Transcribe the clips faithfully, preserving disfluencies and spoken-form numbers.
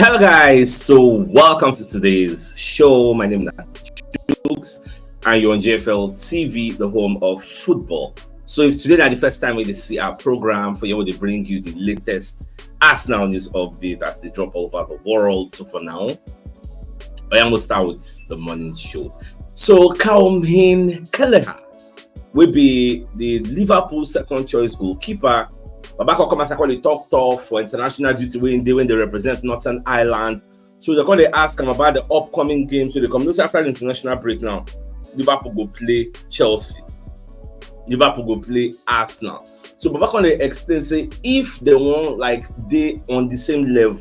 Hello, guys. So, welcome to today's show. My name is Chuks, and you're on J F L T V, the home of football. So, if today is the first time we see our program, for you, we bring you the latest Arsenal news update as they drop all over the world. So, for now, I am going to start with the morning show. So, Kaomhin Kelleher will be the Liverpool second choice goalkeeper. Baba come as I call it, talk tough for international duty when they when they represent Northern Ireland. So they're going to ask him about the upcoming game. So they come this after the international break now. Liverpool go play Chelsea. Liverpool go play Arsenal. So Baba come dey explain say if they want like they on the same level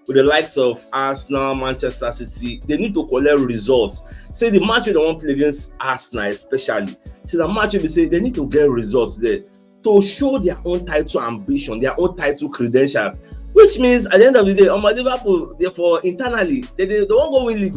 with the likes of Arsenal, Manchester City, they need to collect results. Say the match they want play against Arsenal especially. So the match they say they need to get results there to show their own title ambition, their own title credentials. Which means at the end of the day, um, Liverpool, therefore internally, they, they, they won't go win league.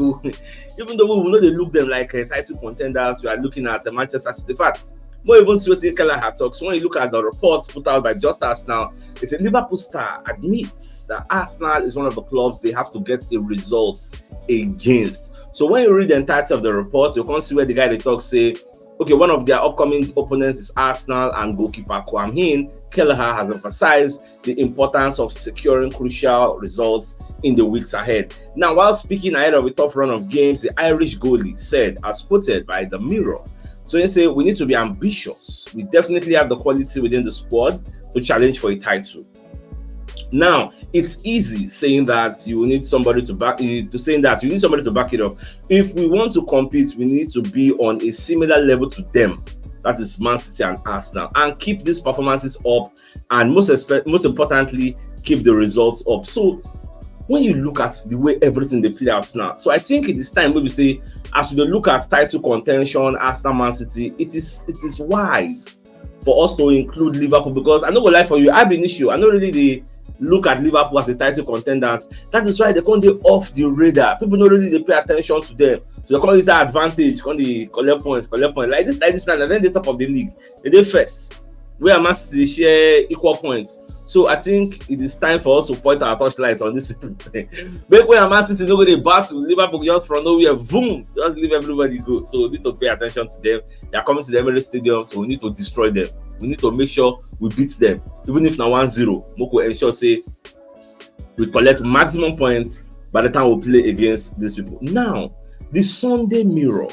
Even though we will not they look them like uh, title contenders, we are looking at uh, Manchester City. In fact, more even see what Kelleher talks. When you look at the reports put out by Just Arsenal, it's a Liverpool star admits that Arsenal is one of the clubs they have to get a result against. So when you read the entirety of the report, you can see where the guy they talk say, okay, one of their upcoming opponents is Arsenal and goalkeeper Kwam Hin. Kelleher has emphasized the importance of securing crucial results in the weeks ahead. Now, while speaking ahead of a tough run of games, the Irish goalie said, as quoted by the Mirror, so he said, we need to be ambitious. We definitely have the quality within the squad to challenge for a title. Now, it's easy saying that you need somebody to back you to saying that you need somebody to back it up. If we want to compete, we need to be on a similar level to them. That is Man City and Arsenal, and keep these performances up, and most expe- most importantly, keep the results up. So when you look at the way everything they play out now, so I think it is time maybe say as you look at title contention, Arsenal, Man City, it is it is wise for us to include Liverpool because I no go lie for you, I be an issue. I no really dey look at Liverpool as a title contenders. That is why they come dey off the radar. People no really dey pay attention to them. So they come use that advantage, come dey collect points, collect points. Like this, like this now, then they top of the league. They dey first. Where Man City share equal points. So I think it is time for us to point our torchlight on this. Make where Man City no go dey battle Liverpool just from nowhere. Boom, just leave everybody go. So we need to pay attention to them. They are coming to the Emirates Stadium, so we need to destroy them. We need to make sure we beat them, even if na one zero. Make we ensure say we collect maximum points by the time we play against these people. Now, the Sunday Mirror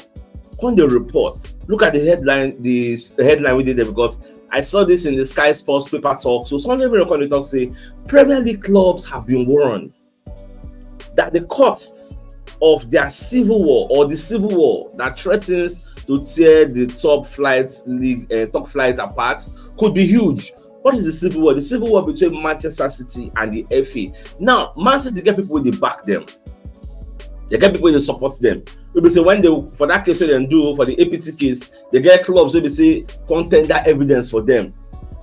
come the reports. Look at the headline, the s- the headline we did there because I saw this in the Sky Sports paper talk. So Sunday Mirror come dey talk say Premier League clubs have been warned that the costs of their civil war or the civil war that threatens to tear the top flight league uh, top flight apart could be huge. What is the civil war? The civil war between Manchester City and the F A. Now, Man City get people wey dey back them. They get people wey dey support them. We be say when they for that case wey dem do for the A P T case, they get clubs wey be say contender evidence for them.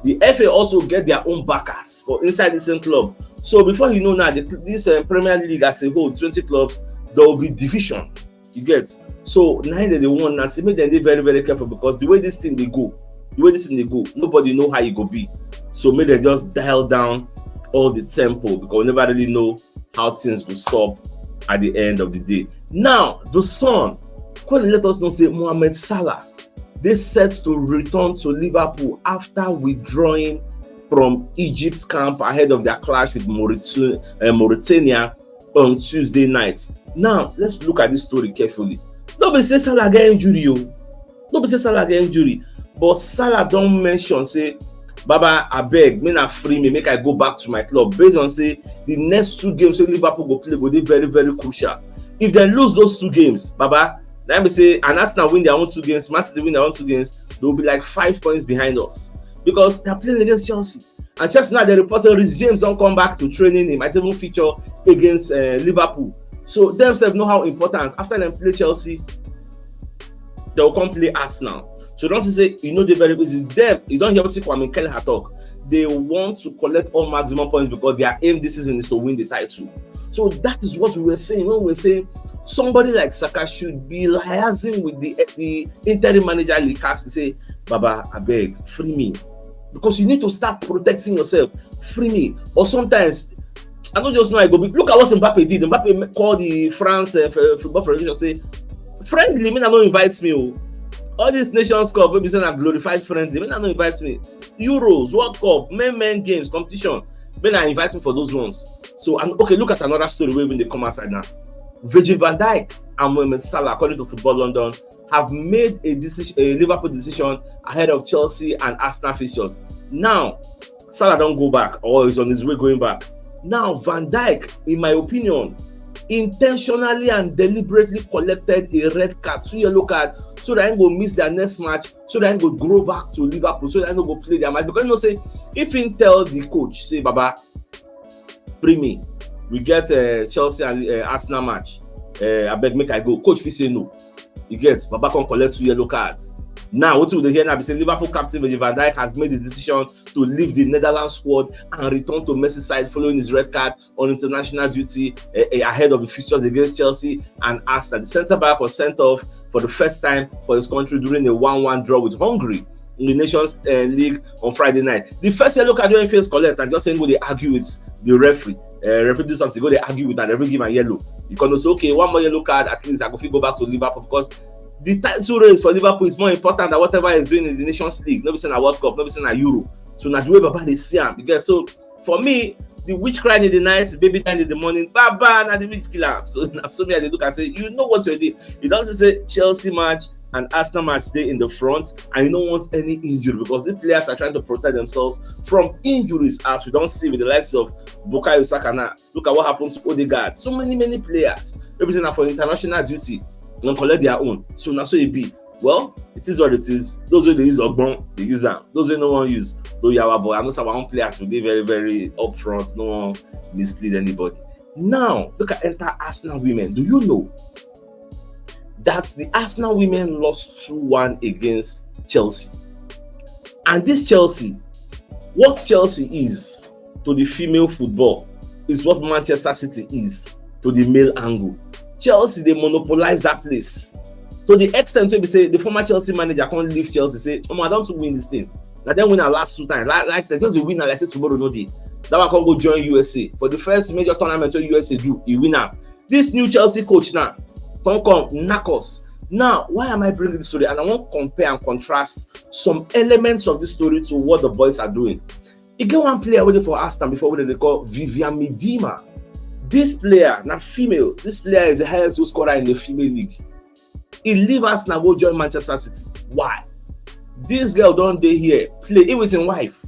The F A also get their own backers for inside the same club. So before you know now, the, this uh, Premier League as a whole, twenty clubs, there will be division. You get? So now they dey warn now say make dem dey very very careful because the way this thing dey go, the way this thing dey go, nobody know how e go be. So make dem just dial down all the tempo because we never really know how things go sup at the end of the day. Now the Sun come let us know say Mohamed Salah dey set to return to Liverpool after withdrawing from Egypt's camp ahead of their clash with Mauritu- uh, Mauritania on Tuesday night. Now, let's look at this story carefully. No be say Salah get injury o. No be say Salah get injury. But Salah don mention say, Baba, abeg, make una free me, make I go back to my club. Based on say the next two games wey Liverpool go play go dey very very crucial. If dem lose those two games, Baba, na im be say and Arsenal win their own two games, Man City win their own two games, they will be like five points behind us because they are playing against Chelsea. And Chelsea now they report say Reece James don come back to training. He might even feature against uh, Liverpool. So dem sef know how important after dem play Chelsea, they will come play Arsenal. So don't say you know the very easy. Dem you don hear wetin Kwame Kelleher talk. They want to collect all maximum points because their aim this season is to win the title. So that is what we were saying when we were saying somebody like Saka should be liaising with the the interim manager Likasi say, Baba, abeg, free me. Because you need to start protecting yourself. Free me. Or sometimes I don't just know I go be. Look at what Mbappe did. Mbappe called the France uh, Football Federation, say, "Friendly, make una no invite me o. All this Nations Cup wey be say na glorified friendly, make una no invite me. Euros, World Cup, men men games, competition, make una invite me for those ones." So, and okay, look at another story wey even dey come outside now. Virgil van Dijk and Mohamed Salah, according to Football London, have made a decision, a Liverpool decision ahead of Chelsea and Arsenal fixtures. Now, Salah don go back or is on his way going back. Now, Van Dijk, in my opinion, intentionally and deliberately collected a red card, two yellow card, so that he go miss their next match, so that he go go back to Liverpool, so that he no go play their match. Because you know, say, if he tell the coach, say, "Baba, bring me, we get uh, Chelsea and uh, Arsenal match, uh, abeg, make I go," coach fit say no. You get, Baba come collect two yellow cards. Now, what we dey hear now be say Liverpool captain Virgil van Dijk has made the decision to leave the Netherlands squad and return to Merseyside following his red card on international duty uh, uh, ahead of the fixtures against Chelsea and Arsenal. The centre back was sent off for the first time for his country during a one one draw with Hungary in the Nations uh, League on Friday night. The first yellow card wey he first collect, and just saying, go dey argue with the referee. Uh, referee do something, go dey argue with, and referee give am yellow. You can say, "Okay, one more yellow card, at least I go fit go back to Liverpool," because the title race for Liverpool is more important than whatever is doing in the Nations League. No be say na World Cup, no be say na Euro. So na the way Baba dey see am. Because so for me, the witch cried in the night, baby died in the morning. Baba, na the witch kill am. So na so me I dey look and say, you know what you dey. You don see say Chelsea match and Arsenal match dey in the front, and you no want any injury, because the players are trying to protect themselves from injuries, as we don see with the likes of Bukayo Saka now. Look at what happened to Odegaard. So many, many players wey be say na for international duty dem collect their own. So na so e be. Well, it is what it is. Those wey dey use ogbon, dey use am. Those wey no wan use, no yawa. But I know say our own players, we dey very, very upfront. No wan mislead anybody. Now, make I enter Arsenal women. Do you know that the Arsenal women lost two one against Chelsea? And this Chelsea, what Chelsea is to the female football is what Manchester City is to the male angle. Chelsea, they monopolize that place to the extent wey be say the former Chelsea manager come leave Chelsea, say, "Omo, I don too win this thing." Na dem win am last two times. Like, like dem just dey win am like say tomorrow no dey. That one come go join U S A. For the first major tournament wey U S A do, he win am. This new Chelsea coach now come come knack us. Now, why am I bringing this story? And I wan compare and contrast some elements of this story to what the boys are doing. E get one player wey dey for Arsenal before, wey dem dey call Vivianne Miedema. This player na female. This player is the highest goal scorer in the female league. He leave Arsenal, go join Manchester City. Why? This girl don dey here, play, he with him wife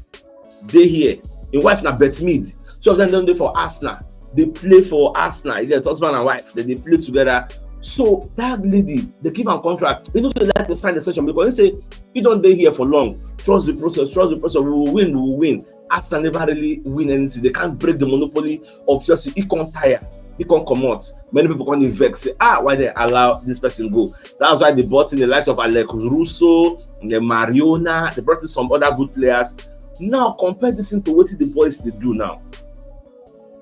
dey here. Him wife na Beth Mead. Two of them don dey for Arsenal. They play for Arsenal. You get, husband and wife, they dey play together. So that lady, they give am contract. You know, they like to sign the session because he say he don dey here for long. Trust the process, trust the process. We will win, we will win. Arsenal never really win anything. They can't break the monopoly of Chelsea. He come tire, he come comot. Many people come dey vex, say, "Ah, why they allow this person go?" That's why they brought in the likes of Alex Russo, the Mariona. They brought in some other good players. Now, compare this thing to what the boys dey do now.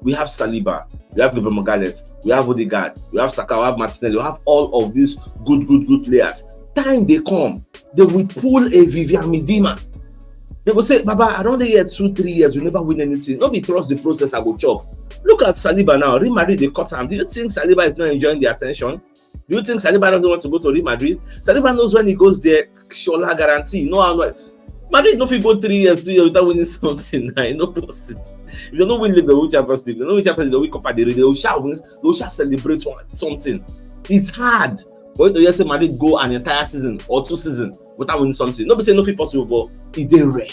We have Saliba, we have Gabriel Magalhaes, we have Odegaard, we have Saka, we have Martinelli, we have all of these good, good, good players. Time dey come, they will pull a Vivianne Miedema. They go say, "Baba, I don dey here two, three years, we never win anything. No be trust the process I go chop." Look at Saliba now. Real Madrid dey cut am. Do you think Saliba is not enjoying the attention? Do you think Saliba doesn't want to go to Real Madrid? Saliba knows when he goes there, Shola guarantee. No, I'm not. Madrid no fit go three years, two years without winning something. Nah, e no possible. If they no win league, they win Champions League. They no win Champions League, they win Copa del Rey. They will shall win. They will shall celebrate one, something. It's hard for you to hear say Madrid go an entire season or two seasons without winning something. No be say no fit possible, but e dey rare.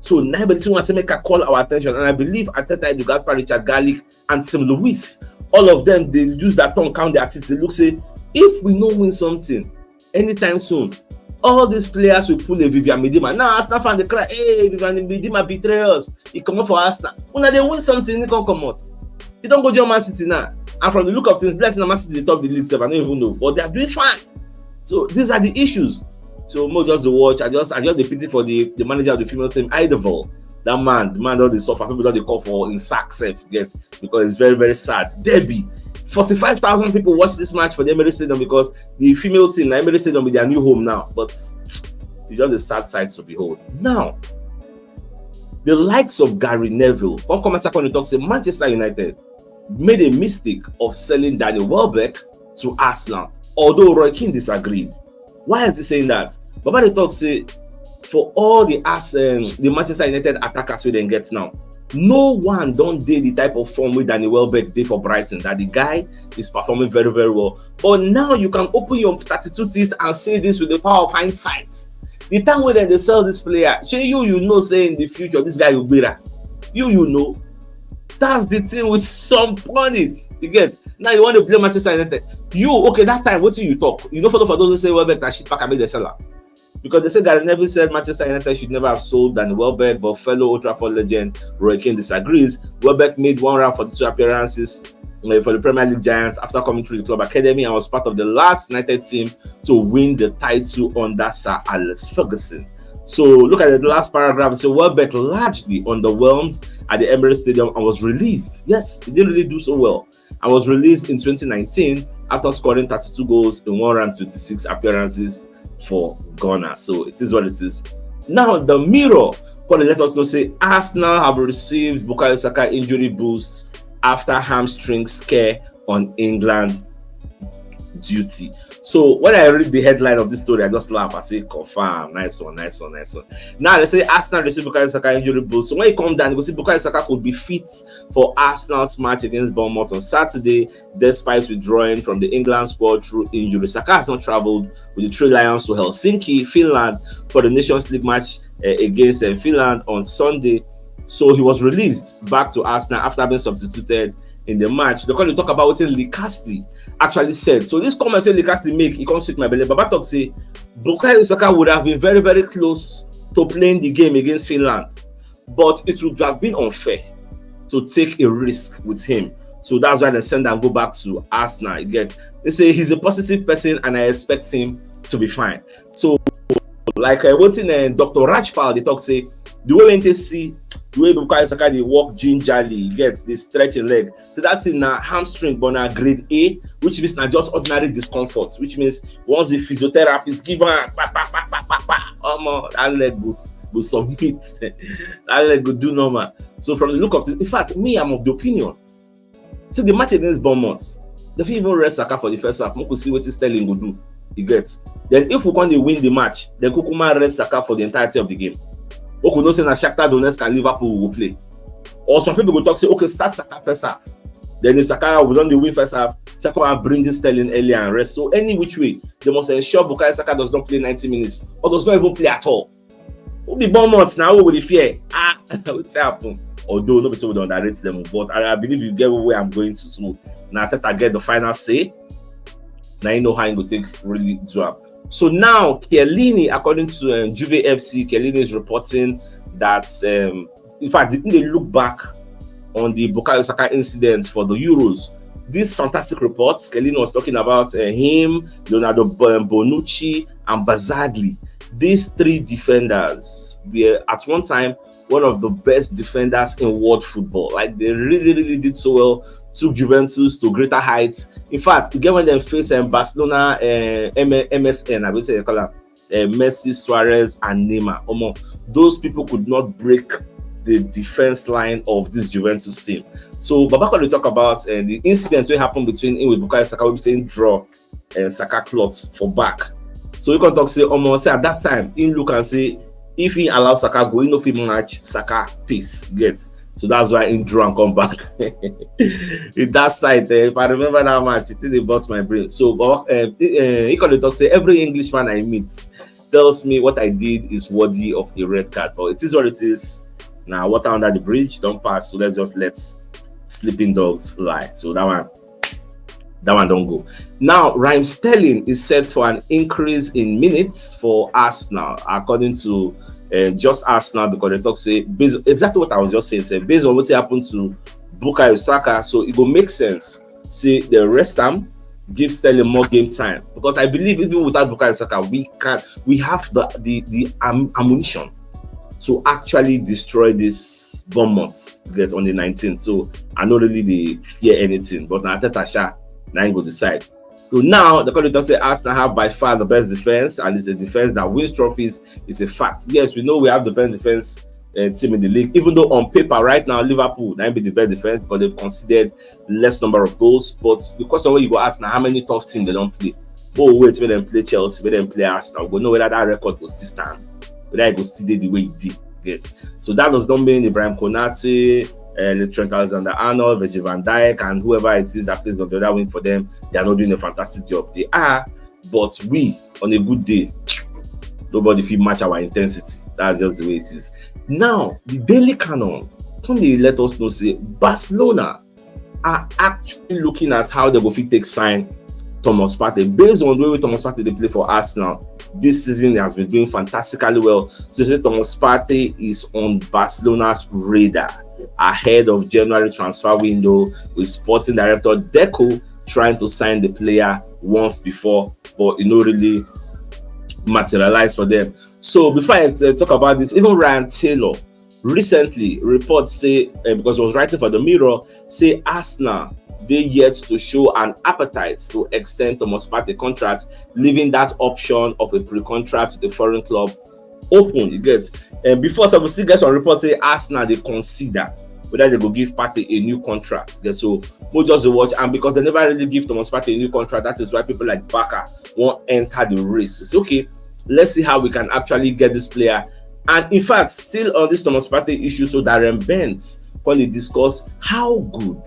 So now, but this one say make I call our attention, and I believe Arteta, Edu Gaspar, Richard Garlic, and Tim Lewis, all of them, they use that tongue, count their teeth. They look say, if we no win something anytime soon, all these players will pull a Vivianne Miedema. Now Arsenal fan dey cry, "Hey, Vivianne Miedema betray us. He comot for Arsenal." Una dey win something, he come comot. He don go join Man City now. And from the look of things, blessing Man City dey top the league sef, I no even know, but they are doing fine. So these are the issues. So mo just dey watch. I just, I just dey pity for the, the manager of the female team, Eidevall. That man, the man don dey suffer. People don dey call for him sack sef, get, because it's very, very sad. Derby, forty-five thousand people watch this match for the Emirates Stadium because the female team na Emirates Stadium be their new home now. But it's just a sad sight to behold. Now, The likes of Gary Neville come come outside come dey talk say Manchester United made a mistake of selling Danny Welbeck to Arsenal, although Roy Keane disagreed. Why is he saying that? Baba dey talk say for all the Ars- um, the Manchester United attackers wey dem get now, no one don dey the type of form wey Danny Welbeck dey for Brighton, that the guy is performing very, very well. But now you can open your thirty-two teeth and say this with the power of hindsight. The time wey dem dey sell this player, shey you you know say in the future this guy go gbera? You you know. That's the thing with some pundits. You get? Now you want to blame Manchester United. You, okay, that time, wetin you talk? You no follow for those who say Welbeck na shit pack and make dem sell am. Because they say Gary Neville said Manchester United should never have sold Danny Welbeck, but fellow Old Trafford legend Roy Keane disagrees. Welbeck made one hundred forty-two appearances uh, for the Premier League Giants after coming through the club academy and was part of the last United team to win the title under Sir Alex Ferguson. So look at the last paragraph. It says Welbeck largely underwhelmed at the Emirates Stadium and was released. Yes, he didn't really do so well. I was released in twenty nineteen after scoring thirty-two goals in one hundred twenty-six appearances for Ghana. So it is what it is. Now the Mirror come dey let us know say Arsenal have received Bukayo Saka injury boost after hamstring scare on England duty. So when I read the headline of this story, I just laugh. I say, "Confirm, nice one, nice one, nice one." Now they say Arsenal receive Bukayo Saka injury boost. So when you come down, you go see Bukayo Saka could be fit for Arsenal's match against Bournemouth on Saturday, despite withdrawing from the England squad through injury. Saka has not travelled with the Three Lions to Helsinki, Finland, for the Nations League match uh, against uh, Finland on Sunday. So he was released back to Arsenal after being substituted in the match. They come dey talk about wetin Lee Castley actually said. So this comment wey Lee Castley make, e come sweet my belly. Baba talk say Bukayo Saka would have been very, very close to playing the game against Finland, but it would have been unfair to take a risk with him. So that's why they send and go back to Arsenal. You get? They say he's a positive person and I expect him to be fine. So like uh, wetin uh, Doctor Rajpal dey talk say the way wey they see the way Bukayo Saka dey walk gingerly, get dey stretch him leg. So that thing na hamstring, but na grade A, which means na just ordinary discomfort. Which means once the physiotherapist give am pa pa pa pa pa pa, omo, that leg go go submit. That leg go do normal. So from the look of things, in fact, me, I'm of the opinion. See the match against Bournemouth, they fit even rest Saka for the first half. Make we see wetin Sterling go do. You get? Then if we come dey win the match, then kukuma rest Saka for the entirety of the game. Make we know say na Shakhtar Donetsk and Liverpool we go play. Or some people go talk say, okay, start Saka first half. Then if Saka we don dey win first half, second half bring in Sterling early and rest. So any which way, they must ensure Bukayo Saka does not play ninety minutes or does not even play at all. Who be Bournemouth now? Who go dey fear? Ah, wetin happen? Although no be say we dey underrate them, but I, I believe you get where I'm going to. So na Arteta get the final say. Now you know how he go take really do am. So now Chiellini, according to um, Juve F C, Chiellini is reporting that um, in fact, they look back on the Bukayo Saka incident for the Euros. This fantastic report, Chiellini was talking about uh, him, Leonardo Bonucci, and Barzagli. These three defenders were at one time one of the best defenders in world football. Like they really, really did so well, took Juventus to greater heights. In fact, again when they face um, Barcelona, uh, M- M S N, I will say, call them, uh, Messi, Suarez, and Neymar. Omo, those people could not break the defense line of this Juventus team. So Babako dey talk about uh, the incident wey happen between him with Bukayo Saka, wey be say him draw uh, Saka cloth for back. So he come talk say, omo, say at that time he look and say if he allow Saka go, he no fit match Saka pace get. So that's why he draw and come back. In that side, eh, if I remember that match, it really bust my brain. So but, uh, he, uh, he come dey talk say every Englishman I meet tells me what I did is worthy of a red card. But it is what it is. Now water under the bridge don't pass. So let's just let sleeping dogs lie. So that one, that one don't go. Now Raheem Sterling is set for an increase in minutes for Arsenal, according to uh, just Arsenal, because they talk say based exactly what I was just saying. Say based on what happened to Bukayo Saka, so it go make sense. See the rest time give Sterling more game time, because I believe even without Bukayo Saka, we can we have the the the am- ammunition to actually destroy this Bournemouth get on the nineteenth. So I don't really dey fear anything. But now Arteta sha, now he go decide. So now the country don't say Arsenal have by far the best defense, and it's a defense that wins trophies. It's a fact. Yes, we know we have the best defense uh, team in the league, even though on paper right now Liverpool na be the best defense because they've conceded less number of goals. But the question wey you go ask na how many tough teams they don play. Oh, wait, make dem play Chelsea, make dem play Arsenal. We go know whether that record go still stand, whether e go still dey the way e dey. Get. So that does not mean Ibrahim Konate, uh, Trent Alexander-Arnold, Virgil van Dijk, and whoever it is that plays on the other wing for them, they are not doing a fantastic job. They are, but we, on a good day, nobody fit match our intensity. That's just the way it is. Now, the Daily Canon come dey let us know say Barcelona are actually looking at how they go fit take sign Thomas Partey. Based on the way Thomas Partey dey play for Arsenal this season, he has been doing fantastically well. So they say Thomas Partey is on Barcelona's radar ahead of January transfer window, with sporting director Deco trying to sign the player once before, but e no really materialize for them. So before I uh, talk about this, even Ryan Taylor recently report say, uh, because he was writing for the Mirror, say Arsenal dey yet to show an appetite to extend Thomas Partey contract, leaving that option of a pre-contract with a foreign club open. You get, and before, so we still get some reports say Arsenal dey consider whether they go give Partey a new contract. Yeah, so we just dey watch, and because they never really give Thomas Partey a new contract, that is why people like Barca won't enter the race. It's okay. Let's see how we can actually get this player. And in fact, still on this Thomas Partey issue, so Darren Bent come dey discuss how good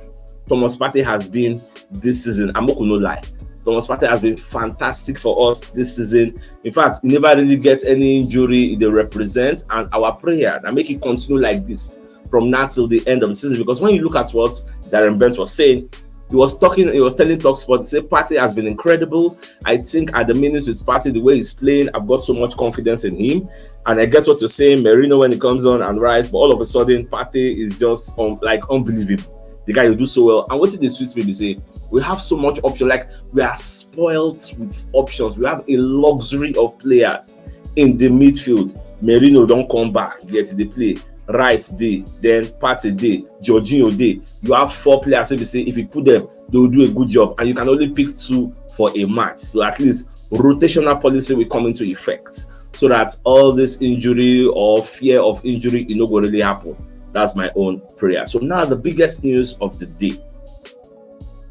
Thomas Partey has been this season. I'm not gonna lie. Thomas Partey has been fantastic for us this season. In fact, he never really get any injury he dey represent, and our prayer na make it continue like this from now till the end of the season. Because when you look at what Darren Bent was saying, he was talking, he was telling Talksport, he said Partey has been incredible. I think at the minute with Partey, the way he's playing, I've got so much confidence in him. And I get what you're saying. Merino, when he comes on and rise, but all of a sudden, Partey is just um, like unbelievable. The guy you do so well. And what did they sweet me be say? We have so much option. Like, we are spoiled with options. We have a luxury of players in the midfield. Merino don come back, get the play. Rice dey, then Partey dey, Jorginho dey. You have four players wey be say if you put them, they will do a good job, and you can only pick two for a match. So at least rotational policy will come into effect so that all this injury or fear of injury, e no go really happen. That's my own prayer. So now the biggest news of the day.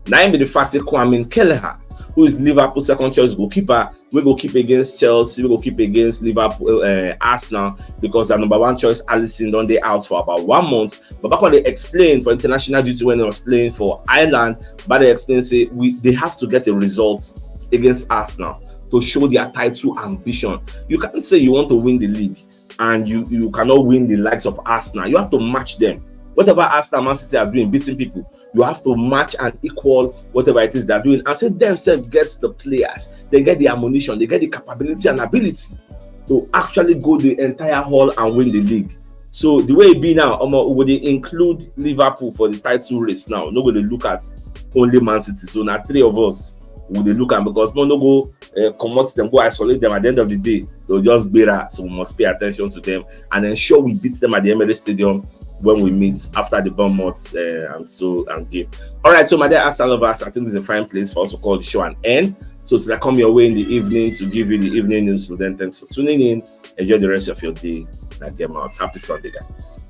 Na im be the fact say Kwame Kelleher, who is Liverpool second choice goalkeeper, wey go keep against Chelsea, wey go keep against Liverpool, uh, Arsenal, because their number one choice Alisson don dey out for about one month. But back when they explained for international duty when he was playing for Ireland, but they explained say we they have to get a result against Arsenal to show their title ambition. You can't say you want to win the league and you you cannot win the likes of Arsenal. You have to match them. Whatever Arsenal, Man City are doing, beating people, you have to match and equal whatever it is they're doing. And say themselves get the players, they get the ammunition, they get the capability and ability to actually go the entire hall and win the league. So the way it be now, omo, we dey include Liverpool for the title race now. No go dey look at only Man City. So now three of us we dey look am because no no go uh, comot them, go isolate them. At the end of the day, they'll just gbera. So we must pay attention to them and ensure we beat them at the Emirates Stadium when we meet after the Bournemouth uh, and so and game. All right, so my dear Arsenal lovers, I think this is a fine place for us to call the show an end. So till I come your way in the evening to give you the evening news, so then thanks for tuning in. Enjoy the rest of your day. Now get out. Happy Sunday, guys.